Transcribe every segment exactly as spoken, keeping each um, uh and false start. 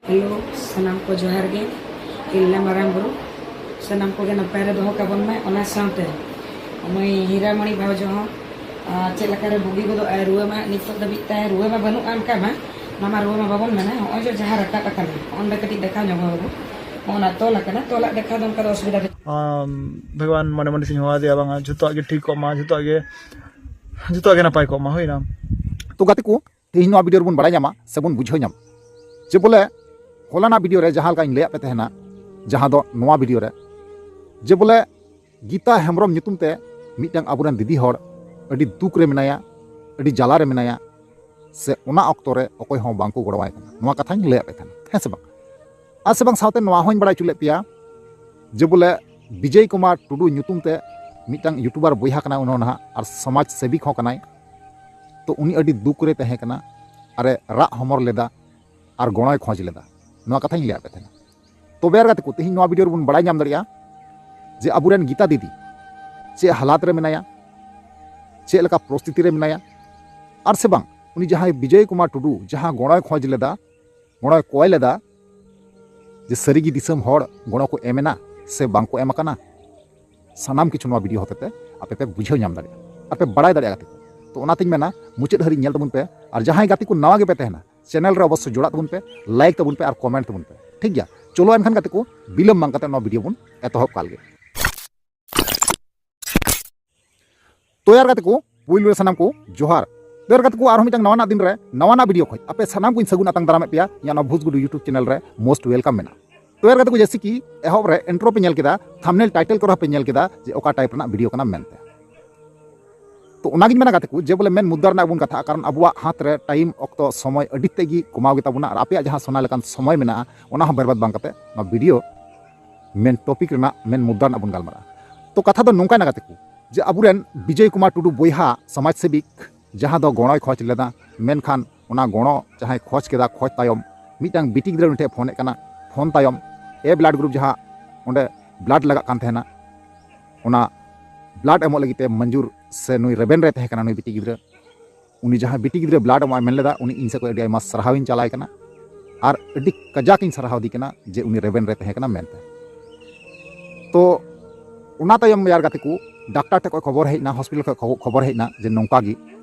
Hello, ᱥᱟᱱᱟᱢ ᱠᱚ ᱡᱚᱦᱟᱨ ᱜᱮ᱾ ᱛᱤᱨᱞᱟᱹ ᱢᱟᱨᱟᱝ ᱵᱩᱨᱩ ᱥᱟᱱᱟᱢ ᱠᱚᱜᱮ ᱱᱟᱯᱟᱭ ᱨᱮ ᱫᱚᱦᱚ ᱠᱟᱵᱚᱱ ᱢᱟᱭ᱾ ᱚᱱᱟ ᱥᱟᱶᱛᱮ ᱢᱟᱹᱭ ᱦᱤᱨᱟᱢᱚᱬᱤ ᱵᱷᱟᱣᱡᱚ ᱦᱚᱸ, ᱟᱨ ᱪᱮᱫ ᱞᱮᱠᱟᱨᱮ ᱵᱩᱜᱤ ᱜᱚᱫᱚᱜ ᱟᱭ, ᱨᱩᱣᱟᱹ ᱢᱟ ᱱᱤᱛᱚᱜ ᱫᱷᱟᱹᱵᱤᱡ ᱛᱟᱭ ᱨᱩᱣᱟᱹ ᱢᱟ ᱵᱟᱹᱱᱩᱜᱼᱟ, ᱚᱱᱠᱟ ᱢᱟ ᱱᱟᱢᱟ ᱨᱩᱣᱟᱹ ᱢᱟ ᱵᱟᱵᱚᱱ ᱢᱮᱱᱟ᱾ ᱦᱚᱸᱜᱼᱚᱭ ᱡᱮ ᱡᱟᱦᱟᱸ ᱨᱟᱠᱟᱵ ᱟᱠᱟᱱᱟ, ᱚᱸᱰᱮ ᱠᱟᱹᱴᱤᱡ ᱫᱮᱠᱷᱟᱣ ᱧᱚᱜ ᱢᱟ ᱵᱟᱹᱵᱩ᱾ ᱚᱱᱟ ᱛᱚᱞ ᱟᱠᱟᱱᱟ, ᱛᱚᱞᱟᱜ ᱫᱮᱠᱷᱟᱣ ᱫᱚ ᱚᱱᱠᱟ ᱫᱚ ᱚᱥᱩᱵᱤᱫᱷᱟ ᱫᱚ ᱟᱢ ᱵᱷᱟᱜᱽᱣᱟᱱ ᱢᱚᱱᱮ ᱢᱚᱱᱮ ᱥᱮᱧ ᱦᱚᱦᱚ ᱟᱫᱮᱭᱟ, ᱵᱟᱝᱟ ᱡᱷᱚᱛᱚᱣᱟᱜ ᱜᱮ ᱴᱷᱤᱠ ᱠᱚᱜ ᱢᱟ, ᱡᱷᱚᱛᱚᱣᱟᱜ ᱜᱮ, ᱡᱷᱚᱛᱚᱣᱟᱜ ᱜᱮ ᱱᱟᱯᱟᱭ ᱠᱚᱜ ᱢᱟ, ᱦᱩᱭᱱᱟ᱾ ᱛᱚ ᱜᱟᱛᱮ ᱠᱚ, ᱛᱮᱦᱮᱧ ᱱᱚᱣᱟ ᱵᱷᱤᱰᱤᱭᱳ ᱨᱮᱵᱚᱱ ᱵᱟᱲᱟᱭ ᱧᱟᱢᱟ ᱥᱮᱵᱚᱱ ᱵᱩᱡᱷᱟᱹᱣ ᱧᱟᱢᱟ ᱡᱮ ᱵᱚᱞᱮ ᱦᱚᱞᱟᱱᱟᱜ ᱵᱷᱤᱰᱤᱭᱳ ᱨᱮ ᱡᱟᱦᱟᱸ ᱞᱮᱠᱟᱧ ᱞᱟᱹᱭᱟᱫ ᱯᱮ ᱛᱟᱦᱮᱱᱟ, ᱡᱟᱦᱟᱸ ᱫᱚ ᱱᱚᱣᱟ ᱵᱷᱤᱰᱤᱭᱳ ᱨᱮ, ᱡᱮ ᱵᱚᱞᱮ ᱜᱤᱛᱟ ᱦᱮᱢᱵᱨᱚᱢ ᱧᱩᱛᱩᱢ ᱛᱮ ᱢᱤᱫᱴᱟᱝ ᱟᱵᱚᱨᱮᱱ ᱫᱤᱫᱤ ᱦᱚᱲ ᱟᱹᱰᱤ ᱫᱩᱠ ᱨᱮ ᱢᱮᱱᱟᱭᱟ, ᱟᱹᱰᱤ ᱡᱟᱞᱟ ᱨᱮ ᱢᱮᱱᱟᱭᱟ, ᱥᱮ ᱚᱱᱟ ᱚᱠᱛᱚ ᱨᱮ ᱚᱠᱚᱭ ᱦᱚᱸ ᱵᱟᱝᱠᱚ ᱜᱚᱲᱚᱣᱟᱭ ᱠᱟᱱᱟ᱾ ᱱᱚᱣᱟ ᱠᱟᱛᱷᱟᱧ ᱞᱟᱹᱭᱟᱫ ᱯᱮ ᱛᱟᱦᱮᱱᱟ, ᱦᱮᱸ ᱥᱮ ᱵᱟᱝ? ᱟᱨ ᱥᱮ ᱵᱟᱝ, ᱥᱟᱶᱛᱮ ᱱᱚᱣᱟ ᱦᱚᱸᱧ ᱵᱟᱲᱟᱭ ᱦᱚᱪᱚ ᱞᱮᱫ ᱯᱮᱭᱟ ᱡᱮ ᱵᱚᱞᱮ ᱵᱤᱡᱚᱭ ᱠᱩᱢᱟᱨ ᱴᱩᱰᱩ ᱧᱩᱛᱩᱢ ᱛᱮ ᱢᱤᱫᱴᱟᱝ ᱭᱩᱴᱩᱵᱟᱨ ᱵᱚᱭᱦᱟ ᱠᱟᱱᱟᱭ, ᱩᱱᱤ ᱦᱚᱸ ᱱᱟᱦᱟᱜ, ᱟᱨ ᱥᱚᱢᱟᱡᱽ ᱥᱮᱵᱤᱠ ᱦᱚᱸ ᱠᱟᱱᱟᱭ᱾ ᱛᱚ ᱩᱱᱤ ᱟᱹᱰᱤ ᱫᱩᱠ ᱨᱮ ᱛᱟᱦᱮᱸ ᱠᱟᱱᱟ, ᱟᱨᱮ ᱨᱟᱜ ᱦᱚᱢᱚᱨ ᱞᱮᱫᱟ, ᱟᱨ ᱜᱚᱲᱚᱭ ᱠᱷᱚᱡᱽ ᱞᱮᱫᱟ᱾ ᱱᱚᱣᱟ ᱠᱟᱛᱷᱟᱧ ᱞᱟᱹᱭᱟᱫ ᱯᱮ ᱛᱟᱦᱮᱱᱟ᱾ ᱛᱚᱵᱮ ᱟᱨ ᱜᱟᱛᱮ ᱠᱚ, ᱛᱮᱦᱮᱧ ᱱᱚᱣᱟ ᱵᱷᱤᱰᱤᱭᱳ ᱨᱮᱵᱚᱱ ᱵᱟᱲᱟᱭ ᱧᱟᱢ ᱫᱟᱲᱮᱭᱟᱜᱼᱟ ᱡᱮ ᱟᱵᱚᱨᱮᱱ ᱜᱤᱛᱟ ᱫᱤᱫᱤ ᱪᱮᱫ ᱦᱟᱞᱟᱛ ᱨᱮ ᱢᱮᱱᱟᱭᱟ, ᱪᱮᱫ ᱞᱮᱠᱟ ᱯᱚᱨᱤᱥᱛᱷᱤᱛᱤ ᱨᱮ ᱢᱮᱱᱟᱭᱟ, ᱟᱨ ᱥᱮ ᱵᱟᱝ ᱩᱱᱤ ᱡᱟᱦᱟᱸᱭ ᱵᱤᱡᱚᱭ ᱠᱩᱢᱟᱨ ᱴᱩᱰᱩ ᱡᱟᱦᱟᱸ ᱜᱚᱲᱚᱭ ᱠᱷᱚᱡᱽ ᱞᱮᱫᱟ, ᱜᱚᱲᱚᱭ ᱠᱚᱭ ᱞᱮᱫᱟ, ᱡᱮ ᱥᱟᱹᱨᱤᱜᱮ ᱫᱤᱥᱚᱢ ᱦᱚᱲ ᱜᱚᱲᱚ ᱠᱚ ᱮᱢ ᱮᱱᱟ ᱥᱮ ᱵᱟᱝ ᱠᱚ ᱮᱢ ᱟᱠᱟᱱᱟ, ᱥᱟᱱᱟᱢ ᱠᱤᱪᱷᱩ ᱱᱚᱣᱟ ᱵᱷᱤᱰᱤᱭᱳ ᱦᱚᱛᱮᱛᱮ ᱟᱯᱮ ᱯᱮ ᱵᱩᱡᱷᱟᱹᱣ ᱧᱟᱢ ᱫᱟᱲᱮᱭᱟᱜᱼᱟ ᱟᱨ ᱯᱮ ᱵᱟᱲᱟᱭ ᱫᱟᱲᱮᱭᱟᱜᱼᱟ ᱜᱟᱛᱮ ᱠᱚ᱾ ᱛᱚ ᱚᱱᱟᱛᱤᱧ ᱢᱮᱱᱟ, ᱢᱩᱪᱟᱹᱫ ᱦᱟᱹᱨᱤᱡ ᱧᱮᱞ ᱛᱟᱵᱚᱱ ᱯᱮ, ᱟᱨ ᱡᱟᱦᱟᱸᱭ ᱜᱟᱛᱮ ᱠᱚ ᱱᱟᱣᱟ ᱜᱮᱯᱮ ᱛᱟᱦᱮᱱᱟ, ᱪᱮᱱᱮᱞ ᱨᱮ ᱚᱵᱚᱥᱥᱳᱭ ᱡᱚᱲᱟᱜ ᱛᱟᱵᱚᱱ ᱯᱮ, ᱞᱟᱭᱤᱠ ᱛᱟᱵᱚᱱ ᱯᱮ ᱟᱨ ᱠᱚᱢᱮᱱᱴ ᱛᱟᱵᱚᱱ ᱯᱮ, ᱴᱷᱤᱠ ᱜᱮᱭᱟ? ᱪᱚᱞᱚ ᱮᱱᱠᱷᱟᱱ ᱜᱟᱛᱮ ᱠᱚ, ᱵᱤᱞᱚᱢ ᱵᱟᱝ ᱠᱟᱛᱮ ᱱᱚᱣᱟ ᱵᱷᱤᱰᱤᱭᱳ ᱵᱚᱱ ᱮᱛᱚᱦᱚᱵ ᱠᱟᱜ ᱞᱮᱜᱮ᱾ ᱛᱚ ᱭᱟᱨ ᱜᱟᱛᱮ ᱠᱚ, ᱯᱩᱭᱞᱩ ᱨᱮ ᱥᱟᱱᱟᱢ ᱠᱚ ᱡᱚᱦᱟᱨ᱾ ᱛᱚ ᱭᱟᱨ ᱜᱟᱛᱮ ᱠᱚ, ᱟᱨᱦᱚᱸ ᱢᱤᱫᱴᱟᱝ ᱱᱟᱣᱟᱱᱟᱜ ᱫᱤᱱ ᱨᱮ ᱱᱟᱣᱟᱱᱟᱜ ᱵᱷᱤᱰᱤᱭᱳ ᱠᱷᱚᱡ ᱟᱯᱮ ᱥᱟᱱᱟᱢ ᱠᱚᱧ ᱥᱟᱹᱜᱩᱱ ᱟᱛᱟᱝ ᱫᱟᱨᱟᱢᱮᱫ ᱯᱮᱭᱟ ᱤᱧᱟᱹᱜ ᱱᱚᱣᱟ ᱵᱷᱩᱡᱽ ᱜᱩᱰᱩ YouTube ᱪᱮᱱᱮᱞ ᱨᱮ most welcome ᱢᱮᱱᱟᱜᱼᱟ᱾ ᱛᱚ ᱭᱟᱨ ᱜᱟᱛᱮ ᱠᱚ, ᱡᱮᱭᱥᱮ ᱠᱤ ᱮᱦᱚᱵ ᱨᱮ ᱤᱱᱴᱨᱳ ᱯᱮ ᱧᱮᱞ ᱠᱮᱫᱟ, ᱛᱷᱟᱢᱵᱱᱮᱞ ᱴᱟᱭᱴᱮᱞ ᱠᱚᱨᱮ ᱦᱚᱸᱯᱮ ᱧᱮᱞ ᱠᱮᱫᱟ ᱡᱮ ᱚᱠᱟ ᱴᱟᱭᱤᱯ ᱨᱮᱱᱟᱜ ᱵᱷᱤᱰᱤᱭᱳ ᱠᱟᱱᱟ ᱢᱮᱱᱛᱮ᱾ ᱛᱚ ᱚᱱᱟᱜᱤᱧ ᱢᱮᱱᱟ ᱜᱟᱛᱮ ᱠᱚ, ᱡᱮ ᱵᱚᱞᱮ ᱢᱮᱱ ᱢᱩᱫᱽᱫᱟ ᱨᱮᱱᱟᱜ ᱵᱚᱱ ᱠᱟᱛᱷᱟᱜᱼᱟ, ᱠᱟᱨᱚᱱ ᱟᱵᱚᱣᱟᱜ ᱦᱟᱛ ᱨᱮ ᱴᱟᱭᱤᱢ ᱚᱠᱛᱚ ᱥᱚᱢᱚᱭ ᱟᱹᱰᱤ ᱛᱮᱫ ᱜᱮ ᱠᱚᱢᱟᱣ ᱜᱮᱛᱟ ᱵᱚᱱᱟ, ᱟᱨ ᱟᱯᱮᱭᱟᱜ ᱡᱟᱦᱟᱸ ᱥᱚᱱᱟ ᱞᱮᱠᱟᱱ ᱥᱚᱢᱚᱭ ᱢᱮᱱᱟᱜᱼᱟ, ᱚᱱᱟ ᱦᱚᱸ ᱵᱮᱨᱵᱟᱫ ᱵᱟᱝ ᱠᱟᱛᱮ ᱱᱚᱣᱟ ᱵᱷᱤᱰᱤᱭᱳ ᱢᱮᱱ ᱴᱚᱯᱤᱠ ᱨᱮᱱᱟᱜ, ᱢᱮᱱ ᱢᱩᱫᱽᱫᱟ ᱨᱮᱱᱟᱜ ᱵᱚᱱ ᱜᱟᱞᱢᱟᱨᱟᱜᱼᱟ᱾ ᱛᱚ ᱠᱟᱛᱷᱟ ᱫᱚ ᱱᱚᱝᱠᱟᱭᱱᱟ ᱜᱟᱛᱮ ᱠᱚ, ᱡᱮ ᱟᱵᱚᱨᱮᱱ ᱵᱤᱡᱚᱭ ᱠᱩᱢᱟᱨ ᱴᱩᱰᱩ ᱵᱚᱭᱦᱟ ᱥᱚᱢᱟᱡᱽ ᱥᱮᱵᱤᱠ, ᱡᱟᱦᱟᱸ ᱫᱚ ᱜᱚᱲᱚᱭ ᱠᱷᱚᱡᱽ ᱞᱮᱫᱟ, ᱢᱮᱱᱠᱷᱟᱱ ᱚᱱᱟ ᱜᱚᱲᱚ ᱡᱟᱦᱟᱸᱭ ᱠᱷᱚᱡᱽ ᱠᱮᱫᱟ, ᱠᱷᱚᱡᱽ ᱛᱟᱭᱚᱢ ᱢᱤᱫᱴᱟᱝ ᱵᱤᱴᱤ ᱜᱤᱫᱽᱨᱟᱹ ᱩᱱᱤ ᱴᱷᱮᱱ ᱯᱷᱳᱱᱮᱫ ᱠᱟᱱᱟ, ᱯᱷᱳᱱ ᱛᱟᱭᱚᱢ ᱮ ᱵᱞᱟᱰ ᱜᱨᱩᱯ ᱡᱟᱦᱟᱸ ᱚᱸᱰᱮ ᱵᱞᱟᱰ ᱞᱟᱜᱟᱜ ᱠᱟᱱ ᱛᱟᱦᱮᱱᱟ, ᱚᱱᱟ ᱵᱞᱟᱰ ᱮᱢᱚᱜ ᱞᱟᱹᱜᱤᱫ ᱛᱮ ᱢᱚᱧᱡᱩᱨ ᱥᱮ ᱱᱩᱭ ᱨᱮᱵᱮᱱ ᱨᱮ ᱛᱟᱦᱮᱸ ᱠᱟᱱᱟ ᱱᱩᱭ ᱵᱤᱴᱤ ᱜᱤᱫᱽᱨᱟᱹ᱾ ᱩᱱᱤ ᱡᱟᱦᱟᱸᱭ ᱵᱤᱴᱤ ᱜᱤᱫᱽᱨᱟᱹ ᱵᱞᱟᱰ ᱮᱢᱚᱜ ᱮ ᱢᱮᱱ ᱞᱮᱫᱟ, ᱩᱱᱤ ᱤᱧ ᱥᱮᱫ ᱠᱷᱚᱱ ᱟᱹᱰᱤ ᱟᱭᱢᱟ ᱥᱟᱨᱦᱟᱣ ᱤᱧ ᱪᱟᱞᱟᱭ ᱠᱟᱱᱟ᱾ ᱟᱨ ᱟᱹᱰᱤ ᱠᱟᱡᱟᱠ ᱤᱧ ᱥᱟᱨᱦᱟᱣ ᱫᱤ ᱠᱟᱱᱟ ᱡᱮ ᱩᱱᱤ ᱨᱮᱵᱮᱱ ᱨᱮ ᱛᱟᱦᱮᱸ ᱠᱟᱱᱟ ᱢᱮᱱᱛᱮ᱾ ᱛᱚ ᱚᱱᱟ ᱛᱟᱭᱚᱢ ᱭᱟᱨ ᱜᱟᱛᱮ ᱠᱚ, ᱰᱟᱠᱛᱟᱨ ᱴᱷᱮᱱ ᱠᱷᱚᱱ ᱠᱷᱚᱵᱚᱨ ᱦᱮᱡ ᱮᱱᱟ, ᱦᱚᱥᱯᱤᱴᱟᱞ ᱠᱷᱚᱱ ᱠᱷᱚᱵᱚᱨ ᱦᱮᱡ ᱮᱱᱟ ᱡᱮ ᱱᱚᱝᱠᱟ ᱜᱮ,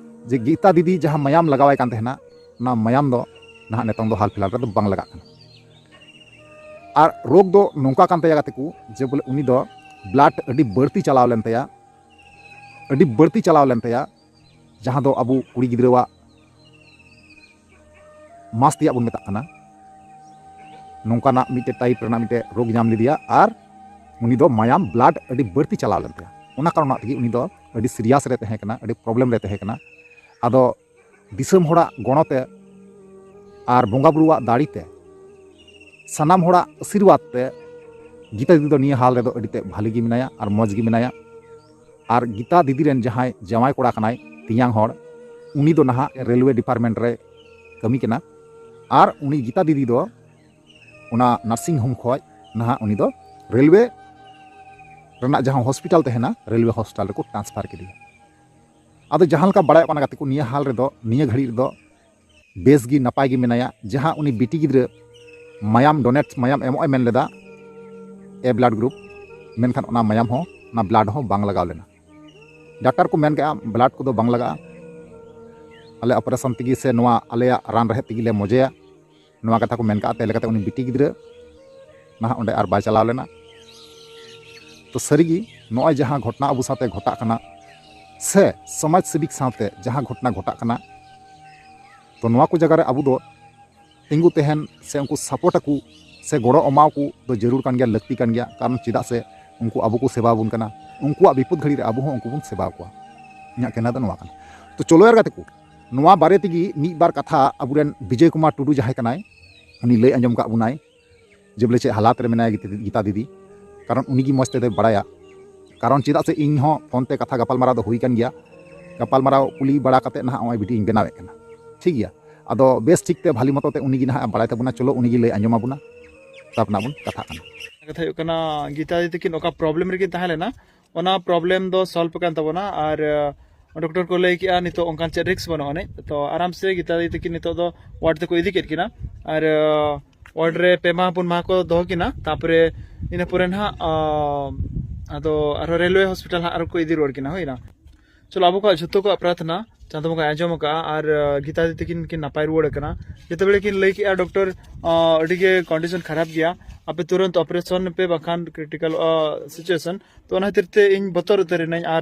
ᱡᱮ ᱜᱤᱛᱟ ᱫᱤᱫᱤ ᱡᱟᱦᱟᱸ ᱢᱟᱭᱟᱢ ᱞᱟᱜᱟᱣᱟᱭ ᱠᱟᱱ ᱛᱟᱦᱮᱱᱟ, ᱚᱱᱟ ᱢᱟᱭᱟᱢ ᱫᱚ ᱱᱟᱦᱟᱜ ᱱᱤᱛᱚᱝ ᱫᱚ ᱦᱟᱞ ᱯᱷᱤᱞᱦᱟᱞ ᱨᱮᱫᱚ ᱵᱟᱝ ᱞᱟᱜᱟᱜ ᱠᱟᱱᱟ᱾ ᱟᱨ ᱨᱳᱜᱽ ᱫᱚ ᱱᱚᱝᱠᱟ ᱠᱟᱱ ᱛᱟᱭᱟ ᱜᱟᱛᱮ ᱠᱚ, ᱡᱮ ᱵᱚᱞᱮ ᱩᱱᱤ ᱫᱚ ᱵᱞᱟᱰ ᱟᱹᱰᱤ ᱵᱟᱹᱲᱛᱤ ᱪᱟᱞᱟᱣ ᱞᱮᱱ ᱛᱟᱭᱟ, ᱟᱹᱰᱤ ᱵᱟᱹᱲᱛᱤ ᱪᱟᱞᱟᱣ ᱞᱮᱱ ᱛᱟᱭᱟ, ᱡᱟᱦᱟᱸ ᱫᱚ ᱟᱵᱚ ᱠᱩᱲᱤ ᱜᱤᱫᱽᱨᱟᱹᱣᱟᱜ ᱢᱟᱥ ᱛᱮᱭᱟᱜ ᱵᱚᱱ ᱢᱮᱛᱟᱜ ᱠᱟᱱᱟ᱾ ᱱᱚᱝᱠᱟᱱᱟᱜ ᱢᱤᱫᱴᱮᱡ ᱴᱟᱭᱤᱯ ᱨᱮᱱᱟᱜ ᱢᱤᱫᱴᱮᱡ ᱨᱳᱜᱽ ᱧᱟᱢ ᱞᱮᱫᱮᱭᱟ ᱟᱨ ᱩᱱᱤ ᱫᱚ ᱢᱟᱭᱟᱢ, ᱵᱞᱟᱰ ᱟᱹᱰᱤ ᱵᱟᱹᱲᱛᱤ ᱪᱟᱞᱟᱣ ᱞᱮᱱ ᱛᱟᱭᱟ᱾ ᱚᱱᱟ ᱠᱟᱨᱚᱱᱟᱜ ᱛᱮᱜᱮ ᱩᱱᱤ ᱫᱚ ᱟᱹᱰᱤ ᱥᱤᱨᱤᱭᱟᱥ ᱨᱮ ᱛᱟᱦᱮᱸ ᱠᱟᱱᱟ, ᱟᱹᱰᱤ ᱯᱨᱚᱵᱞᱮᱢ ᱨᱮ ᱛᱟᱦᱮᱸ ᱠᱟᱱᱟ᱾ ᱟᱫᱚ ᱫᱤᱥᱚᱢ ᱦᱚᱲᱟᱜ ᱜᱚᱲᱚ ᱛᱮ ᱟᱨ ᱵᱚᱸᱜᱟ ᱵᱩᱨᱩᱣᱟᱜ ᱫᱟᱲᱮ ᱛᱮ, ᱥᱟᱱᱟᱢ ᱦᱚᱲᱟᱜ ᱟᱥᱤᱨᱵᱟᱫᱽ ᱛᱮ ᱜᱤᱛᱟ ᱫᱤᱫᱤ ᱫᱚ ᱱᱤᱭᱟᱹ ᱦᱟᱞ ᱨᱮᱫᱚ ᱟᱹᱰᱤ ᱛᱮᱫ ᱵᱷᱟᱞᱤ ᱜᱮ ᱢᱮᱱᱟᱭᱟ ᱟᱨ ᱢᱚᱡᱽ ᱜᱮ ᱢᱮᱱᱟᱭᱟ᱾ ᱟᱨ ᱜᱤᱛᱟ ᱫᱤᱫᱤ ᱨᱮᱱ ᱡᱟᱦᱟᱸᱭ ᱡᱟᱶᱟᱭ ᱠᱚᱲᱟ ᱠᱟᱱᱟᱭ, ᱛᱮᱧᱟᱝ ᱦᱚᱲ, ᱩᱱᱤ ᱫᱚ ᱱᱟᱦᱟᱜ ᱨᱮᱞᱣᱮ ᱰᱤᱯᱟᱨᱴᱢᱮᱱᱴ ᱨᱮ ᱠᱟᱹᱢᱤ ᱠᱟᱱᱟ᱾ ᱟᱨ ᱩᱱᱤ ᱜᱤᱛᱟ ᱫᱤᱫᱤ ᱫᱚ ᱚᱱᱟ ᱱᱟᱨᱥᱤᱝ ᱦᱳᱢ ᱠᱷᱚᱡ ᱱᱟᱦᱟᱜ ᱩᱱᱤ ᱫᱚ ᱨᱮᱞᱣᱮ ᱨᱮᱱᱟᱜ ᱡᱟᱦᱟᱸ ᱦᱚᱥᱯᱤᱴᱟᱞ ᱛᱟᱦᱮᱱᱟ, ᱨᱮᱞᱣᱮ ᱦᱚᱥᱯᱤᱴᱟᱞ ᱨᱮᱠᱚ ᱴᱨᱟᱱᱥᱯᱷᱟᱨ ᱠᱮᱫᱮᱭᱟ᱾ ᱟᱫᱚ ᱡᱟᱦᱟᱸ ᱞᱮᱠᱟ ᱵᱟᱲᱟᱭᱚᱜ ᱠᱟᱱᱟ ᱜᱟᱛᱮ ᱠᱚ, ᱱᱤᱭᱟᱹ ᱦᱟᱞ ᱨᱮᱫᱚ, ᱱᱤᱭᱟᱹ ᱜᱷᱟᱹᱲᱤᱡ ᱨᱮᱫᱚ ᱵᱮᱥ ᱜᱮ, ᱱᱟᱯᱟᱭ ᱜᱮ ᱢᱮᱱᱟᱭᱟ᱾ ᱡᱟᱦᱟᱸ ᱩᱱᱤ ᱵᱤᱴᱤ ᱜᱤᱫᱽᱨᱟᱹ ᱢᱟᱭᱟᱢ ᱰᱳᱱᱮᱴ, ᱢᱟᱭᱟᱢ ᱮᱢᱚᱜ ᱮ ᱢᱮᱱ ᱞᱮᱫᱟ, ᱮ ᱵᱞᱟᱰ ᱜᱨᱩᱯ, ᱢᱮᱱᱠᱷᱟᱱ ᱚᱱᱟ ᱢᱟᱭᱟᱢ ᱦᱚᱸ, ᱚᱱᱟ ᱵᱞᱟᱰ ᱦᱚᱸ ᱵᱟᱝ ᱞᱟᱜᱟᱣ ᱞᱮᱱᱟ᱾ ᱰᱟᱠᱛᱟᱨ ᱠᱚ ᱢᱮᱱ ᱠᱮᱜᱼᱟ, ᱵᱞᱟᱰ ᱠᱚᱫᱚ ᱵᱟᱝ ᱞᱟᱜᱟᱜᱼᱟ, ᱟᱞᱮ ᱚᱯᱟᱨᱮᱥᱚᱱ ᱛᱮᱜᱮ ᱥᱮ ᱱᱚᱣᱟ ᱟᱞᱮᱭᱟᱜ ᱨᱟᱱ ᱨᱮᱦᱮᱫ ᱛᱮᱜᱮ ᱞᱮ ᱢᱚᱡᱮᱭᱟ᱾ ᱱᱚᱣᱟ ᱠᱟᱛᱷᱟ ᱠᱚ ᱢᱮᱱ ᱠᱟᱜᱼᱟ᱾ ᱛᱮ ᱞᱮᱠᱟᱛᱮ ᱩᱱᱤ ᱵᱤᱴᱤ ᱜᱤᱫᱽᱨᱟᱹ ᱱᱟᱦᱟᱜ ᱚᱸᱰᱮ ᱟᱨ ᱵᱟᱭ ᱪᱟᱞᱟᱣ ᱞᱮᱱᱟ᱾ ᱛᱚ ᱥᱟᱹᱨᱤᱜᱮ ᱱᱚᱜᱼᱚᱭ ᱡᱟᱦᱟᱸ ᱜᱷᱚᱴᱱᱟ ᱟᱵᱚ ᱥᱟᱶᱛᱮ ᱜᱷᱚᱴᱟᱜ ᱠᱟᱱᱟ ᱥᱮ ᱥᱚᱢᱟᱡᱽ ᱥᱮᱵᱤᱠ ᱥᱟᱶᱛᱮ ᱡᱟᱦᱟᱸ ᱜᱷᱚᱴᱱᱟ ᱜᱷᱚᱴᱟᱜ ᱠᱟᱱᱟ, ᱛᱚ ᱱᱚᱣᱟ ᱠᱚ ᱡᱟᱭᱜᱟ ᱨᱮ ᱟᱵᱚ ᱫᱚ ᱛᱤᱸᱜᱩ ᱛᱟᱦᱮᱱ ᱥᱮ ᱩᱱᱠᱩ ᱥᱟᱯᱳᱨᱴ ᱟᱠᱚ ᱥᱮ ᱜᱚᱲᱚ ᱮᱢᱟᱣ ᱠᱚ ᱫᱚ ᱡᱟᱹᱨᱩᱲ ᱠᱟᱱ ᱜᱮᱭᱟ, ᱞᱟᱹᱠᱛᱤ ᱠᱟᱱ ᱜᱮᱭᱟ᱾ ᱠᱟᱨᱚᱱ ᱪᱮᱫᱟᱜ ᱥᱮ ᱩᱱᱠᱩ ᱟᱵᱚ ᱠᱚ ᱥᱮᱵᱟ ᱟᱵᱚᱱ ᱠᱟᱱᱟ, ᱩᱱᱠᱩᱣᱟᱜ ᱵᱤᱯᱚᱫ ᱜᱷᱟᱹᱲᱤ ᱨᱮ ᱟᱵᱚ ᱦᱚᱸ ᱩᱱᱠᱩ ᱵᱚᱱ ᱥᱮᱵᱟ ᱠᱚᱣᱟ᱾ ᱤᱧᱟᱹᱜ ᱠᱮᱱᱟ ᱫᱚ ᱱᱚᱣᱟ ᱠᱟᱱᱟ᱾ ᱛᱚ ᱪᱚᱞᱚ ᱭᱟᱨ ᱜᱟᱛᱮ ᱠᱚ, ᱱᱚᱣᱟ ᱵᱟᱨᱮ ᱛᱮᱜᱮ ᱢᱤᱫ ᱵᱟᱨ ᱠᱟᱛᱷᱟ ᱟᱵᱚᱨᱮᱱ ᱵᱤᱡᱚᱭ ᱠᱩᱢᱟᱨ ᱴᱩᱰᱩ ᱡᱟᱦᱟᱸᱭ ᱠᱟᱱᱟᱭ, ᱩᱱᱤ ᱞᱟᱹᱭ ᱟᱸᱡᱚᱢ ᱠᱟᱜ ᱵᱚᱱᱟᱭ ᱡᱮ ᱵᱚᱞᱮ ᱪᱮᱫ ᱦᱟᱞᱟᱛ ᱨᱮ ᱢᱮᱱᱟᱭᱟ ᱜᱤᱛᱟ-, ᱜᱤᱛᱟ ᱫᱤᱫᱤ, ᱠᱟᱨᱚᱱ ᱩᱱᱤ ᱜᱮ ᱢᱚᱡᱽ ᱛᱮᱫᱚᱭ ᱵᱟᱲᱟᱭᱟ᱾ ᱠᱟᱨᱚᱱ ᱪᱮᱫᱟᱜ ᱥᱮ ᱤᱧ ᱦᱚᱸ ᱯᱷᱳᱱ ᱛᱮ ᱠᱟᱛᱷᱟ ᱜᱟᱯᱟᱞᱢᱟᱨᱟᱣ ᱫᱚ ᱦᱩᱭ ᱠᱟᱱ ᱜᱮᱭᱟ, ᱜᱟᱯᱟᱞᱢᱟᱨᱟᱣ ᱠᱩᱞᱤ ᱵᱟᱲᱟ ᱠᱟᱛᱮ ᱱᱟᱦᱟᱜ ᱱᱚᱜᱼᱚᱭ ᱵᱷᱤᱰᱤᱭᱳᱧ ᱵᱮᱱᱟᱣᱮᱫ ᱠᱟᱱᱟ, ᱴᱷᱤᱠ ᱜᱮᱭᱟ᱾ ᱟᱫᱚ ᱵᱮᱥ ᱴᱷᱤᱠ ᱛᱮ ᱵᱷᱟᱞᱤ ᱢᱚᱛᱚ ᱛᱮ ᱩᱱᱤ ᱜᱮ ᱱᱟᱦᱟᱜ ᱵᱟᱲᱟᱭ ᱛᱟᱵᱚᱱᱟ᱾ ᱪᱚᱞᱚ ᱩᱱᱤ ᱜᱮ ᱞᱟᱹᱭ ᱟᱸᱡᱚᱢ ᱟᱵᱚᱱᱟ, ᱛᱟᱨᱯᱚᱨ ᱱᱟᱜ ᱵᱚᱱ ᱠᱟᱛᱷᱟᱜ ᱠᱟᱱᱟ᱾ ᱠᱟᱛᱷᱟ ᱦᱩᱭᱩᱜ ᱠᱟᱱᱟ, ᱜᱤᱛᱟ ᱫᱤᱫᱤ ᱛᱟᱹᱠᱤᱱ ᱚᱠᱟ ᱯᱨᱚᱵᱞᱮᱢ ᱨᱮᱠᱤᱱ ᱛᱟᱦᱮᱸ ᱞᱮᱱᱟ, ᱚᱱᱟ ᱯᱨᱚᱵᱞᱮᱢ ᱫᱚ ᱥᱚᱞᱵᱷ ᱠᱟᱱ ᱛᱟᱵᱚᱱᱟ᱾ ᱟᱨ, ᱟᱸ, ᱰᱚᱠᱴᱚᱨ ᱠᱚ ᱞᱟᱹᱭ ᱠᱮᱜᱼᱟ ᱱᱤᱛᱚᱜ ᱚᱱᱠᱟᱱ ᱪᱮᱫ ᱨᱤᱠᱥ ᱵᱟᱹᱱᱩᱜ ᱟᱹᱱᱤᱡ᱾ ᱛᱚ ᱟᱨᱟᱢ ᱥᱮ ᱜᱤᱛᱟ ᱫᱤᱫᱤ ᱛᱟᱹᱠᱤᱱ ᱱᱤᱛᱚᱜ ᱫᱚ ᱳᱣᱟᱨᱰ ᱛᱮᱠᱚ ᱤᱫᱤ ᱠᱮᱫ ᱠᱤᱱᱟ᱾ ᱟᱨ ᱳᱣᱟᱨᱰ ᱨᱮ ᱯᱮ ᱢᱟᱦᱟ ᱯᱩᱱ ᱢᱟᱦᱟ ᱠᱚ ᱫᱚᱦᱚ ᱠᱤᱱᱟ᱾ ᱛᱟᱨᱯᱚᱨᱮ ᱤᱱᱟᱹ ᱯᱚᱨᱮ ᱱᱟᱦᱟᱜ ᱟᱫᱚ ᱟᱨᱦᱚᱸ ᱨᱮᱞᱣᱮ ᱦᱚᱥᱯᱤᱴᱟᱞ ᱦᱟᱸᱜ ᱟᱨᱦᱚᱸ ᱠᱚ ᱤᱫᱤ ᱨᱩᱣᱟᱹᱲ ᱠᱤᱱᱟ᱾ ᱦᱩᱭᱱᱟ᱾ ᱪᱚᱞᱚ, ᱟᱵᱚ ᱠᱚᱣᱟᱜ ᱡᱷᱚᱛᱚ ᱠᱚᱣᱟᱜ ᱯᱨᱟᱨᱛᱷᱱᱟ ᱪᱟᱸᱫᱚ ᱵᱚᱸᱜᱟᱭ ᱟᱸᱡᱚᱢ ᱟᱠᱟᱫᱼᱟ ᱟᱨ ᱜᱤᱛᱟ ᱫᱤᱫᱤ ᱛᱟᱹᱠᱤᱱ ᱠᱤᱱ ᱱᱟᱯᱟᱭ ᱨᱩᱣᱟᱹᱲ ᱟᱠᱟᱱᱟ᱾ ᱡᱮᱛᱮ ᱵᱮᱲᱮ ᱠᱤᱱ ᱞᱟᱹᱭ ᱠᱮᱜᱼᱟ ᱰᱚᱠᱴᱚᱨ ᱟᱹᱰᱤ ᱜᱮ ᱠᱚᱱᱰᱤᱥᱚᱱ ᱠᱷᱟᱨᱟᱯ ᱜᱮᱭᱟ, ᱟᱯᱮ ᱛᱩᱨᱟᱹᱱᱛ ᱚᱯᱟᱨᱮᱥᱚᱱ ᱯᱮ, ᱵᱟᱠᱷᱟᱱ ᱠᱨᱤᱴᱤᱠᱟᱞᱚᱜᱼᱟ ᱥᱤᱪᱩᱭᱮᱥᱚᱱ᱾ ᱛᱚ ᱚᱱᱟ ᱠᱷᱟᱹᱛᱤᱨ ᱛᱮ ᱤᱧ ᱵᱚᱛᱚᱨ ᱩᱛᱟᱹᱨ ᱮᱱᱟᱹᱧ ᱟᱨ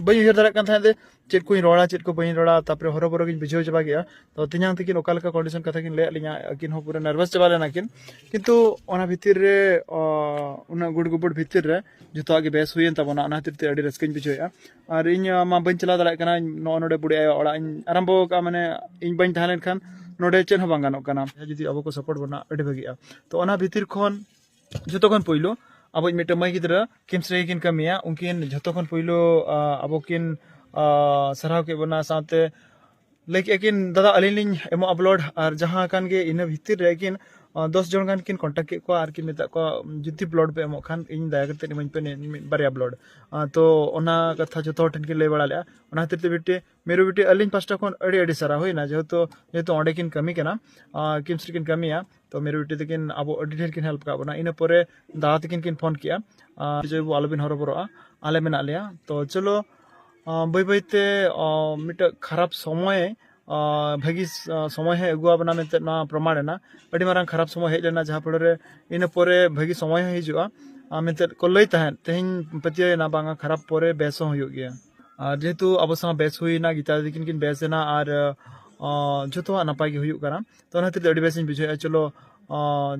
ᱵᱟᱹᱧ ᱩᱭᱦᱟᱹᱨ ᱫᱟᱲᱮᱭᱟᱜ ᱠᱟᱱ ᱛᱟᱦᱮᱸᱫ ᱡᱮ ᱪᱮᱫ ᱠᱚᱧ ᱨᱚᱲᱟ, ᱪᱮᱫ ᱠᱚ ᱵᱟᱹᱧ ᱨᱚᱲᱟ᱾ ᱛᱟᱨᱯᱚᱨᱮ ᱦᱚᱨᱚᱵᱚᱨᱚ ᱜᱤᱧ ᱵᱩᱡᱷᱟᱹᱣ ᱪᱟᱵᱟ ᱠᱮᱜᱼᱟ᱾ ᱛᱚ ᱛᱮᱧᱟᱝ ᱛᱟᱹᱠᱤᱱ ᱚᱠᱟ ᱞᱮᱠᱟ ᱠᱚᱱᱰᱤᱥᱚᱱ ᱠᱟᱛᱷᱟ ᱠᱤᱱ ᱞᱟᱹᱭᱟᱫ ᱞᱤᱧᱟ, ᱟᱹᱠᱤᱱ ᱦᱚᱸ ᱯᱩᱨᱟᱹ ᱱᱟᱨᱵᱷᱟᱥ ᱪᱟᱵᱟ ᱞᱮᱱᱟ ᱠᱤᱱ᱾ ᱠᱤᱱᱛᱩ ᱚᱱᱟ ᱵᱷᱤᱛᱤᱨ ᱨᱮ ᱩᱱᱟᱹᱜ ᱜᱩᱲ ᱜᱩᱵᱩᱲ ᱵᱷᱤᱛᱤᱨ ᱨᱮ ᱡᱚᱛᱚᱣᱟᱜ ᱜᱮ ᱵᱮᱥ ᱦᱩᱭᱮᱱ ᱛᱟᱵᱚᱱᱟ᱾ ᱚᱱᱟ ᱠᱷᱟᱹᱛᱤᱨ ᱛᱮ ᱟᱹᱰᱤ ᱨᱟᱹᱥᱠᱟᱹᱧ ᱵᱩᱡᱷᱟᱹᱣᱮᱫᱼᱟ᱾ ᱟᱨ ᱤᱧ ᱢᱟ ᱵᱟᱹᱧ ᱪᱟᱞᱟᱣ ᱫᱟᱲᱮᱭᱟᱜ ᱠᱟᱱᱟ᱾ ᱱᱚᱜᱼᱚ ᱱᱚᱰᱮ ᱵᱩᱰᱤ ᱟᱭᱳ ᱚᱲᱟᱜ ᱤᱧ ᱟᱨᱟᱢᱵᱚ ᱟᱠᱟᱫᱼᱟ᱾ ᱢᱟᱱᱮ ᱤᱧ ᱵᱟᱹᱧ ᱛᱟᱦᱮᱸ ᱞᱮᱱᱠᱷᱟᱱ ᱱᱚᱰᱮ ᱪᱮᱫ ᱦᱚᱸ ᱵᱟᱝ ᱜᱟᱱᱚᱜ ᱠᱟᱱᱟ᱾ ᱡᱩᱫᱤ ᱟᱵᱚ ᱠᱚ ᱥᱟᱯᱳᱨᱴ ᱵᱚᱱᱟ, ᱟᱹᱰᱤ ᱵᱷᱟᱹᱜᱤᱜᱼᱟ᱾ ᱛᱚ ᱚᱱᱟ ᱵᱷᱤᱛᱤᱨ ᱠᱷᱚᱱ ᱡᱷᱚᱛᱚ ᱠᱷᱚᱱ ᱯᱩᱭᱞᱩ ᱟᱵᱚᱭᱤᱡ ᱢᱤᱫᱴᱮᱱ ᱢᱟᱹᱭ ᱜᱤᱫᱽᱨᱟᱹ ᱠᱤᱢᱥ ᱨᱮᱜᱮ ᱠᱤᱱ ᱠᱟᱹᱢᱤᱭᱟ᱾ ᱩᱱᱠᱤᱱ ᱡᱷᱚᱛᱚ ᱠᱷᱚᱱ ᱯᱩᱭᱞᱩ ᱟᱵᱚ ᱠᱤᱱ ᱥᱟᱨᱦᱟᱣ ᱠᱮᱫ ᱵᱚᱱᱟ᱾ ᱥᱟᱶᱛᱮ ᱞᱟᱹᱭ ᱠᱮᱫᱼᱟ ᱠᱤᱱ, "ᱫᱟᱫᱟ, ᱟᱹᱞᱤᱧ ᱞᱤᱧ ᱮᱢᱚᱜᱼᱟ ᱵᱞᱟᱰ", ᱟᱨ ᱡᱟᱦᱟᱸ ᱠᱟᱱ ᱜᱮ ᱤᱱᱟᱹ ᱵᱷᱤᱛᱤᱨ ᱨᱮ ᱠᱤᱱ ᱫᱚᱥ ᱡᱚᱱ ᱜᱟᱱ ᱠᱤᱱ ᱠᱚᱱᱴᱟᱠᱴ ᱠᱮᱫ ᱠᱚᱣᱟ ᱟᱨ ᱠᱤᱱ ᱢᱮᱛᱟᱜ ᱠᱚᱣᱟ, "ᱡᱩᱫᱤ ᱵᱞᱟᱰ ᱯᱮ ᱮᱢᱚᱜ ᱠᱷᱟᱱ ᱤᱧ ᱫᱟᱭᱟ ᱠᱟᱛᱮ ᱤᱢᱟᱹᱧ ᱯᱮ ᱢᱤᱫ ᱵᱟᱨᱭᱟ ᱵᱞᱟᱰ᱾" ᱛᱚ ᱚᱱᱟ ᱠᱟᱛᱷᱟ ᱡᱷᱚᱛᱚ ᱦᱚᱲ ᱴᱷᱮᱱ ᱠᱤᱱ ᱞᱟᱹᱭ ᱵᱟᱲᱟ ᱞᱮᱫᱼᱟ᱾ ᱚᱱᱟ ᱠᱷᱟᱹᱛᱤᱨ ᱛᱮ ᱵᱤᱴᱤ, ᱢᱤᱨᱩ ᱵᱤᱴᱤ, ᱟᱹᱞᱤᱧ ᱯᱟᱥᱴᱟ ᱠᱷᱚᱱ ᱟᱹᱰᱤ ᱟᱹᱰᱤ ᱥᱟᱨᱦᱟᱣ ᱦᱩᱭᱱᱟ, ᱡᱮᱦᱮᱛᱩ ᱡᱮᱦᱮᱛᱩ ᱚᱸᱰᱮ ᱠᱤᱱ ᱠᱟᱹᱢᱤ ᱠᱟᱱᱟ, ᱠᱤᱢᱥ ᱨᱮᱠᱤᱱ ᱠᱟᱹᱢᱤᱭᱟ᱾ ᱛᱚ ᱢᱤᱨᱩ ᱵᱤᱴᱤ ᱛᱟᱹᱠᱤᱱ ᱟᱵᱚ ᱟᱹᱰᱤ ᱰᱷᱮᱨ ᱠᱤᱱ ᱦᱮᱞᱯ ᱟᱠᱟᱫ ᱵᱚᱱᱟ᱾ ᱤᱱᱟᱹ ᱯᱚᱨᱮ ᱫᱟᱫᱟ ᱛᱟᱹᱠᱤᱱ ᱠᱤᱱ ᱯᱷᱳᱱ ᱠᱮᱜᱼᱟ, "ᱵᱤᱡᱚᱭ ᱵᱟᱹᱵᱩ, ᱟᱞᱚᱵᱤᱱ ᱦᱚᱨᱚᱵᱚᱨᱚᱜᱼᱟ, ᱟᱞᱮ ᱢᱮᱱᱟᱜ ᱞᱮᱭᱟ᱾" ᱛᱚ ᱪᱚᱞᱚ, ᱵᱟᱹᱭ ᱵᱟᱹᱭ ᱛᱮ ᱢᱤᱫᱴᱟᱝ ᱠᱷᱟᱨᱟᱯ ᱥᱚᱢᱚᱭ ᱵᱷᱟᱹᱜᱤ ᱥᱚᱢᱚᱭ ᱦᱚᱸᱭ ᱟᱹᱜᱩᱣᱟᱵᱚᱱᱟ ᱢᱮᱱᱛᱮ ᱱᱚᱣᱟ ᱯᱨᱚᱢᱟᱬ ᱮᱱᱟ᱾ ᱟᱹᱰᱤ ᱢᱟᱨᱟᱝ ᱠᱷᱟᱨᱟᱯ ᱥᱚᱢᱚᱭ ᱦᱮᱡ ᱞᱮᱱᱟ, ᱡᱟᱦᱟᱸ ᱯᱚᱨᱮ ᱨᱮ ᱤᱱᱟᱹ ᱯᱚᱨᱮ ᱵᱷᱟᱹᱜᱤ ᱥᱚᱢᱚᱭ ᱦᱚᱸ ᱦᱤᱡᱩᱜᱼᱟ ᱢᱮᱱᱛᱮ ᱠᱚ ᱞᱟᱹᱭ ᱛᱟᱦᱮᱸᱫ᱾ ᱛᱮᱦᱮᱧ ᱯᱟᱹᱛᱭᱟᱹᱣ ᱮᱱᱟ, ᱵᱟᱝᱟ, ᱠᱷᱟᱨᱟᱯ ᱯᱚᱨᱮ ᱵᱮᱥ ᱦᱚᱸ ᱦᱩᱭᱩᱜ ᱜᱮᱭᱟ᱾ ᱟᱨ ᱡᱮᱦᱮᱛᱩ ᱟᱵᱚ ᱥᱟᱶ ᱵᱮᱥ ᱦᱩᱭᱱᱟ, ᱜᱤᱛᱟ ᱫᱤᱫᱤ ᱛᱟᱹᱠᱤᱱ ᱠᱤᱱ ᱵᱮᱥ ᱮᱱᱟ ᱟᱨ ᱡᱷᱚᱛᱚᱣᱟᱜ ᱱᱟᱯᱟᱭ ᱜᱮ ᱦᱩᱭᱩᱜ ᱠᱟᱱᱟ᱾ ᱛᱚ ᱚᱱᱟ ᱠᱷᱟᱹᱛᱤᱨ ᱛᱮ ᱟᱹᱰᱤ ᱵᱮᱥᱤᱧ ᱵᱩᱡᱷᱟᱹᱣᱮᱫᱼᱟ᱾ ᱪᱚᱞᱚ,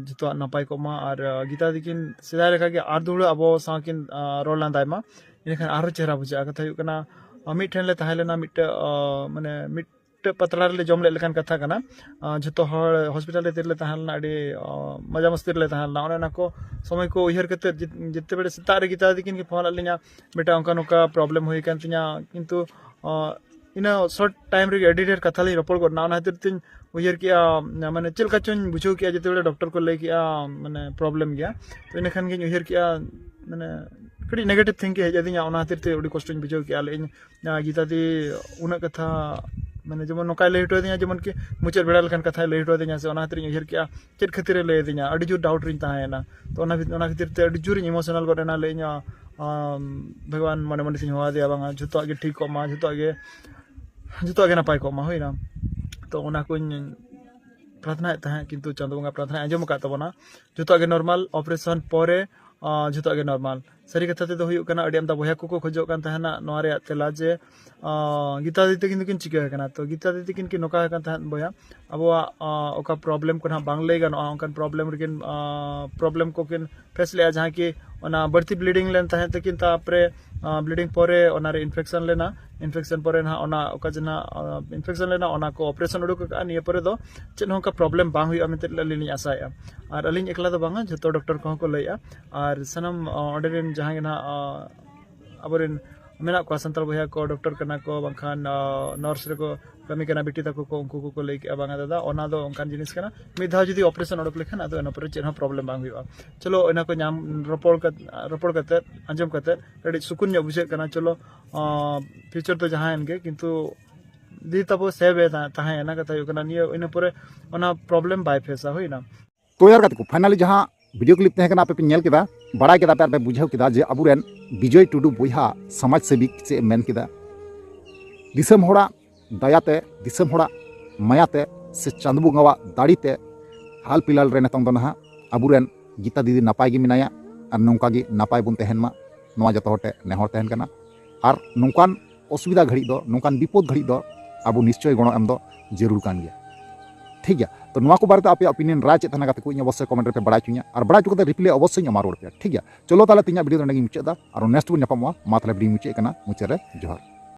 ᱡᱷᱚᱛᱚᱣᱟᱜ ᱱᱟᱯᱟᱭ ᱠᱚᱜ ᱢᱟ ᱟᱨ ᱜᱤᱛᱟ ᱫᱤᱫᱤ ᱛᱟᱹᱠᱤᱱ ᱥᱮᱫᱟᱭ ᱞᱮᱠᱟᱜᱮ ᱟᱨ ᱫᱩᱦᱲᱟᱹ ᱟᱵᱚ ᱥᱟᱶ ᱠᱤᱱ ᱨᱚᱲ ᱞᱟᱸᱫᱟᱭ ᱢᱟ, ᱤᱱᱟᱹᱠᱷᱟᱱ ᱟᱨᱦᱚᱸ ᱪᱮᱦᱨᱟ ᱵᱩᱡᱷᱟᱹᱜᱼᱟ᱾ ᱠᱟᱛᱷᱟ ᱦᱩᱭᱩᱜ ᱠᱟᱱᱟ, ᱢᱤᱫ ᱴᱷᱮᱱ ᱞᱮ ᱛᱟᱦᱮᱸ ᱞᱮᱱᱟ, ᱢᱤᱫᱴᱟᱹᱜ ᱢᱟᱱᱮ ᱢᱤᱫᱴᱟᱹᱜ ᱯᱟᱛᱲᱟ ᱨᱮᱞᱮ ᱡᱚᱢ ᱞᱮᱫ ᱞᱮᱠᱟᱱ ᱠᱟᱛᱷᱟ ᱠᱟᱱᱟ᱾ ᱡᱷᱚᱛᱚ ᱦᱚᱲ ᱦᱚᱥᱯᱤᱴᱟᱞ ᱨᱮ ᱛᱤᱨᱮᱞᱮ ᱛᱟᱦᱮᱸ ᱞᱮᱱᱟ, ᱟᱹᱰᱤ ᱢᱚᱡᱟ ᱢᱚᱥᱛᱤ ᱨᱮᱞᱮ ᱛᱟᱦᱮᱸ ᱞᱮᱱᱟ᱾ ᱚᱱᱮ ᱚᱱᱟ ᱠᱚ ᱥᱚᱢᱚᱭ ᱠᱚ ᱩᱭᱦᱟᱹᱨ ᱠᱟᱛᱮ ᱡᱮᱛᱮ ᱵᱮᱲᱮ ᱥᱮᱛᱟᱜ ᱨᱮ ᱜᱤᱛᱟ ᱫᱤᱫᱤ ᱠᱤᱱ ᱯᱷᱳᱱ ᱟᱫ ᱞᱤᱧᱟ, "ᱵᱮᱴᱟ, ᱚᱱᱠᱟ ᱱᱚᱝᱠᱟ ᱯᱨᱚᱵᱞᱮᱢ ᱦᱩᱭ ᱟᱠᱟᱱ ᱛᱤᱧᱟ", ᱠᱤᱱᱛᱩ ᱤᱱᱟᱹ ᱥᱚᱨᱴ ᱴᱟᱭᱤᱢ ᱨᱮᱜᱮ ᱟᱹᱰᱤ ᱰᱷᱮᱨ ᱠᱟᱛᱷᱟ ᱞᱤᱧ ᱨᱚᱯᱚᱲ ᱜᱚᱫ ᱮᱱᱟ᱾ ᱚᱱᱟ ᱠᱷᱟᱹᱛᱤᱨ ᱛᱤᱧ ᱩᱭᱦᱟᱹᱨ ᱠᱮᱜᱼᱟ, ᱢᱟᱱᱮ ᱪᱮᱫ ᱞᱮᱠᱟ ᱪᱚᱧ ᱵᱩᱡᱷᱟᱹᱣ ᱠᱮᱜᱼᱟ ᱡᱮᱛᱮ ᱵᱮᱲᱮ ᱰᱚᱠᱴᱚᱨ ᱠᱚ ᱞᱟᱹᱭ ᱠᱮᱜᱼᱟ ᱢᱟᱱᱮ ᱯᱨᱚᱵᱞᱮᱢ ᱜᱮᱭᱟ᱾ ᱛᱚ ᱤᱱᱟᱹ ᱠᱷᱟᱱ ᱜᱤᱧ ᱩᱭᱦᱟᱹᱨ ᱠᱮᱜᱼᱟ, ᱢᱟᱱᱮ ᱠᱟᱹᱴᱤᱡ negative thinking ᱦᱮᱡ ᱟᱹᱫᱤᱧᱟ᱾ ᱚᱱᱟ ᱠᱷᱟᱹᱛᱤᱨ ᱛᱮ ᱟᱹᱰᱤ ᱠᱚᱥᱴᱚᱧ ᱵᱩᱡᱷᱟᱹᱣ ᱠᱮᱜᱼᱟ᱾ ᱞᱟᱹᱭ ᱤᱧ, ᱟᱸ, ᱜᱤᱛᱟ ᱫᱤ ᱩᱱᱟᱹᱜ ᱠᱟᱛᱷᱟ, ᱢᱟᱱᱮ, ᱡᱮᱢᱚᱱ ᱱᱚᱝᱠᱟᱭ ᱞᱟᱹᱭ ᱦᱚᱴᱚ ᱟᱹᱫᱤᱧᱟ, ᱡᱮᱢᱚᱱ ᱠᱤ ᱢᱩᱪᱟᱹᱫ ᱵᱮᱲᱟ ᱞᱮᱠᱟᱱ ᱠᱟᱛᱷᱟᱭ ᱞᱟᱹᱭ ᱦᱚᱴᱚ ᱟᱹᱫᱤᱧᱟ ᱥᱮ, ᱚᱱᱟ ᱠᱷᱟᱹᱛᱤᱨ ᱤᱧ ᱩᱭᱦᱟᱹᱨ ᱠᱮᱜᱼᱟ, ᱪᱮᱫ ᱠᱷᱟᱹᱛᱤᱨᱮ ᱞᱟᱹᱭ ᱟᱹᱫᱤᱧᱟ, ᱟᱹᱰᱤ ᱡᱳᱨ doubt ᱨᱤᱧ ᱛᱟᱦᱮᱸᱭᱮᱱᱟ᱾ ᱛᱚ ᱚᱱᱟ ᱵᱷᱤᱛ-, ᱚᱱᱟ ᱠᱷᱟᱹᱛᱤᱨ ᱛᱮ ᱟᱹᱰᱤ ᱡᱳᱨᱤᱧ emotional ᱜᱚᱫ ᱮᱱᱟ᱾ ᱞᱟᱹᱭ ᱤᱧ, ᱟᱸ, ᱵᱷᱟᱜᱽᱣᱟᱱ ᱢᱚᱱᱮ ᱢᱚᱱᱮ ᱛᱤᱧ ᱦᱚᱦᱚ ᱟᱫᱮᱭᱟ, ᱵᱟᱝᱟ, ᱡᱷᱚᱛᱚᱣᱟᱜ ᱜᱮ ᱴᱷᱤᱠ ᱠᱚᱜ ᱢᱟ, ᱡᱷᱚᱛᱚᱣᱟᱜ ᱜᱮ, ᱡᱷᱚᱛᱚᱣᱟᱜ ᱜᱮ ᱱᱟᱯᱟᱭ ᱠᱚᱜ ᱢᱟ, ᱦᱩᱭᱱᱟ᱾ ᱛᱚ ᱚᱱᱟ ᱠᱚᱧ ᱯᱨᱟᱨᱛᱷᱱᱟᱭᱮᱫ ᱛᱟᱦᱮᱸᱫ, ᱠᱤᱱᱛᱩ ᱪᱟᱸᱫᱳ ᱵᱚᱸᱜᱟ ᱯᱨᱟᱨᱛᱷᱱᱟᱭ ᱟᱸᱡᱚᱢ ᱟᱠᱟᱫ ᱛᱟᱵᱚᱱᱟ᱾ ᱡᱷᱚᱛᱚᱣᱟᱜ ᱜᱮ normal, operation ᱯᱚᱨᱮ, ᱟᱸ, ᱡᱷᱚᱛᱚᱣᱟᱜ ᱜᱮ normal᱾ ᱥᱟᱹᱨᱤ ᱠᱟᱛᱷᱟ ᱛᱮᱫᱚ ᱦᱩᱭᱩᱜ ᱠᱟᱱᱟ, ᱟᱹᱰᱤ ᱟᱢᱫᱟ ᱵᱚᱭᱦᱟ ᱠᱚᱠᱚ ᱠᱷᱚᱡᱚᱜ ᱠᱟᱱ ᱛᱟᱦᱮᱱᱟ ᱱᱚᱣᱟ ᱨᱮᱭᱟᱜ ᱛᱮᱞᱟ ᱡᱮ, ᱟᱸ, ᱜᱤᱛᱟ ᱫᱤᱫᱤ ᱛᱟᱹᱠᱤᱱ ᱫᱚᱠᱤᱱ ᱪᱤᱠᱟᱹ ᱟᱠᱟᱱᱟ? ᱛᱚ ᱜᱤᱛᱟ ᱫᱤᱫᱤ ᱛᱟᱹᱠᱤᱱ ᱠᱤᱱ ᱱᱚᱝᱠᱟ ᱟᱠᱟᱱ ᱛᱟᱦᱮᱸᱫ ᱵᱚᱭᱦᱟ, ᱟᱵᱚᱣᱟᱜ, ᱟᱸ, ᱚᱠᱟ problem ᱠᱚ ᱱᱟᱦᱟᱜ ᱵᱟᱝ ᱞᱟᱹᱭ ᱜᱟᱱᱚᱜᱼᱟ, ᱚᱱᱠᱟᱱ problem ᱨᱮᱠᱤᱱ, ᱟᱸ, problem ᱠᱚᱠᱤᱱ face ᱞᱮᱜᱼᱟ, ᱡᱟᱦᱟᱸ ᱠᱤ ᱚᱱᱟ ᱵᱟᱹᱲᱛᱤ bleeding ᱞᱮᱱ ᱛᱟᱦᱮᱸᱫ ᱛᱟᱹᱠᱤᱱ, ᱛᱟᱨᱯᱚᱨᱮ, ᱟᱸ, bleeding ᱯᱚᱨᱮ ᱚᱱᱟᱨᱮ infection ᱞᱮᱱᱟ᱾ Infection ᱯᱚᱨᱮ ᱱᱟᱦᱟᱜ ᱚᱱᱟ ᱚᱠᱟ ᱡᱮ ᱱᱟᱦᱟᱜ, ᱟᱸ, infection ᱞᱮᱱᱟ, ᱚᱱᱟ ᱠᱚ operation ᱩᱰᱩᱠ ᱟᱠᱟᱫᱼᱟ᱾ ᱱᱤᱭᱟᱹ ᱯᱚᱨᱮ ᱫᱚ ᱪᱮᱫ ᱦᱚᱸ ᱚᱱᱠᱟ problem ᱵᱟᱝ ᱦᱩᱭᱩᱜᱼᱟ ᱢᱮᱱᱛᱮ ᱟᱹᱞᱤᱧ ᱞᱤᱧ ᱟᱥᱟᱭᱮᱫᱼᱟ᱾ ᱟᱨ ᱟᱹᱞᱤᱧ ᱮᱠᱞᱟ ᱫᱚ ᱵᱟᱝᱟ, ᱡᱷᱚᱛᱚ doctor ᱠᱚᱦᱚᱸ ᱠᱚ ᱞᱟᱹᱭᱮᱫᱼᱟ᱾ ᱟᱨ ᱥᱟᱱᱟᱢ, ᱟᱸ, ᱚᱸᱰᱮ ᱨᱮᱱ ᱡᱟᱦᱟᱸᱭ ᱜᱮ ᱱᱟᱦᱟᱜ, ᱟᱸ, ᱟᱵᱚᱨᱮᱱ ᱢᱮᱱᱟᱜ ᱠᱚᱣᱟ ᱥᱟᱱᱛᱟᱲ ᱵᱚᱭᱦᱟ ᱠᱚ, doctor ᱠᱟᱱᱟ ᱠᱚ, ᱵᱟᱝᱠᱷᱟᱱ, ᱟᱸ, nurse ᱨᱮᱠᱚ ᱠᱟᱹᱢᱤ ᱠᱟᱱᱟ ᱵᱤᱴᱤ ᱛᱟᱠᱚ ᱠᱚ, ᱩᱱᱠᱩ ᱠᱚᱠᱚ ᱞᱟᱹᱭ ᱠᱮᱜᱼᱟ, "ᱵᱟᱝᱟ ᱫᱟᱫᱟ, ᱚᱱᱟ ᱫᱚ ᱚᱱᱠᱟᱱ ᱡᱤᱱᱤᱥ ᱠᱟᱱᱟ, ᱢᱤᱫ ᱫᱷᱟᱣ ᱡᱩᱫᱤ operation ᱚᱰᱚᱠ ᱞᱮᱠᱷᱟᱱ ᱟᱫᱚ ᱤᱱᱟᱹ ᱯᱚᱨᱮ ᱪᱮᱫ ᱦᱚᱸ problem ᱵᱟᱝ ᱦᱩᱭᱩᱜᱼᱟ᱾" ᱪᱚᱞᱚ, ᱚᱱᱟ ᱠᱚ ᱧᱟᱢ, ᱨᱚᱯᱚᱲ ᱠᱟᱛᱮ, ᱨᱚᱯᱚᱲ ᱠᱟᱛᱮ ᱟᱸᱡᱚᱢ ᱠᱟᱛᱮ ᱟᱹᱰᱤ ᱥᱩᱠᱩᱱ ᱧᱚᱜ ᱵᱩᱡᱷᱟᱹᱜ ᱠᱟᱱᱟ᱾ ᱪᱚᱞᱚ, ᱟᱸ, future ᱫᱚ ᱡᱟᱦᱟᱸᱭᱮᱱ ᱜᱮ, ᱠᱤᱱᱛᱩ ᱫᱤᱫᱤ ᱛᱟᱵᱚ safe ᱮ ᱛᱟ-, ᱛᱟᱦᱮᱸᱭᱮᱱᱟ᱾ ᱠᱟᱛᱷᱟ ᱦᱩᱭᱩᱜ ᱠᱟᱱᱟ, ᱱᱤᱭᱟᱹ ᱤᱱᱟᱹ ᱯᱚᱨᱮ ᱚᱱᱟ problem ᱵᱟᱭ face ᱟ, ᱦᱩᱭᱱᱟ᱾ ᱛᱚ ᱭᱟᱨ ᱜᱟᱛᱮ ᱠᱚ, finally ᱡᱟᱦᱟᱸ video clip ᱛᱟᱦᱮᱸ ᱠᱟᱱᱟ, ᱟᱯᱮ ᱯᱮ ᱧᱮᱞ ᱠᱮᱫᱟ, ᱵᱟᱲᱟᱭ ᱠᱮᱫᱟ ᱯᱮ ᱟᱨ ᱯᱮ ᱵᱩᱡᱷᱟᱹᱣ ᱠᱮᱫᱟ ᱡᱮ ᱟᱵᱚᱨᱮᱱ ᱵᱤᱡᱚᱭ ᱴᱩᱰᱩ ᱵᱚᱭᱦᱟ ᱥᱚᱢᱟᱡᱽ ᱥᱮᱵᱤᱠ ᱪᱮᱫ ᱮ ᱢᱮᱱ ᱠᱮᱫᱟ᱾ ᱫᱤᱥᱚᱢ ᱦᱚᱲᱟᱜ ᱫᱟᱭᱟᱛᱮ, ᱫᱤᱥᱚᱢ ᱦᱚᱲᱟᱜ ᱢᱟᱭᱟᱛᱮ ᱥᱮ ᱪᱟᱸᱫᱚ ᱵᱚᱸᱜᱟᱣᱟᱜ ᱫᱟᱲᱮᱛᱮ ᱦᱟᱞ ᱯᱤᱞᱟᱞ ᱨᱮ ᱱᱤᱛᱚᱝ ᱫᱚ ᱱᱟᱦᱟᱜ ᱟᱵᱚᱨᱮᱱ ᱜᱤᱛᱟ ᱫᱤᱫᱤ ᱱᱟᱯᱟᱭ ᱜᱮ ᱢᱮᱱᱟᱭᱟ᱾ ᱟᱨ ᱱᱚᱝᱠᱟ ᱜᱮ ᱱᱟᱯᱟᱭ ᱵᱚᱱ ᱛᱟᱦᱮᱱ ᱢᱟ, ᱱᱚᱣᱟ ᱡᱚᱛᱚ ᱦᱚᱲ ᱴᱷᱮᱱ ᱱᱮᱦᱚᱨ ᱛᱟᱦᱮᱱ ᱠᱟᱱᱟ᱾ ᱟᱨ ᱱᱚᱝᱠᱟᱱ ᱚᱥᱩᱵᱤᱫᱷᱟ ᱜᱷᱟᱹᱲᱤᱡ ᱫᱚ, ᱱᱚᱝᱠᱟᱱ ᱵᱤᱯᱚᱫ ᱜᱷᱟᱹᱲᱤᱡ ᱫᱚ ᱟᱵᱚ ᱱᱤᱥᱪᱚᱭ ᱜᱚᱲᱚ ᱮᱢ ᱫᱚ ᱡᱟᱹᱨᱩᱲ ᱠᱟᱱ ᱜᱮᱭᱟ᱾ ᱴᱷᱤᱠ ᱜᱮᱭᱟ, ᱛᱚ ᱱᱚᱣᱟ ᱠᱚ ᱵᱟᱨᱮᱛᱮ ᱟᱯᱮᱭᱟᱜ opinion, ᱨᱟᱭ ᱪᱮᱫ ᱛᱟᱦᱮᱱᱟ ᱜᱟᱛᱮ ᱠᱚ, ᱤᱧ ᱚᱵᱚᱥᱥᱳᱭ comment ᱨᱮᱯᱮ ᱵᱟᱲᱟᱭ ᱦᱚᱪᱚᱧᱟ, ᱟᱨ ᱵᱟᱲᱟᱭ ᱦᱚᱪᱚ ᱠᱟᱛᱮ reply ᱚᱵᱚᱥᱥᱳᱭ ᱤᱧ ᱮᱢᱟ ᱨᱩᱣᱟᱹᱲ ᱯᱮᱭᱟ᱾ ᱴᱷᱤᱠ ᱜᱮᱭᱟ, ᱪᱚᱞᱚ ᱛᱟᱦᱚᱞᱮ ᱛᱮᱦᱮᱧᱟᱜ video ᱫᱚ ᱱᱚᱰᱮ ᱜᱤᱧ ᱢᱩᱪᱟᱹᱫ ᱮᱫᱟ, ᱟᱨ next ᱵᱚᱱ ᱧᱟᱯᱟᱢᱚᱜᱼᱟ᱾ ᱢᱟ ᱛᱟᱦᱚᱞᱮ video ᱢᱩᱪᱟᱹᱫ ᱠᱟᱱᱟ, ᱢᱩᱪᱟᱹᱫ ᱨᱮ ᱡᱚᱦᱟᱨ᱾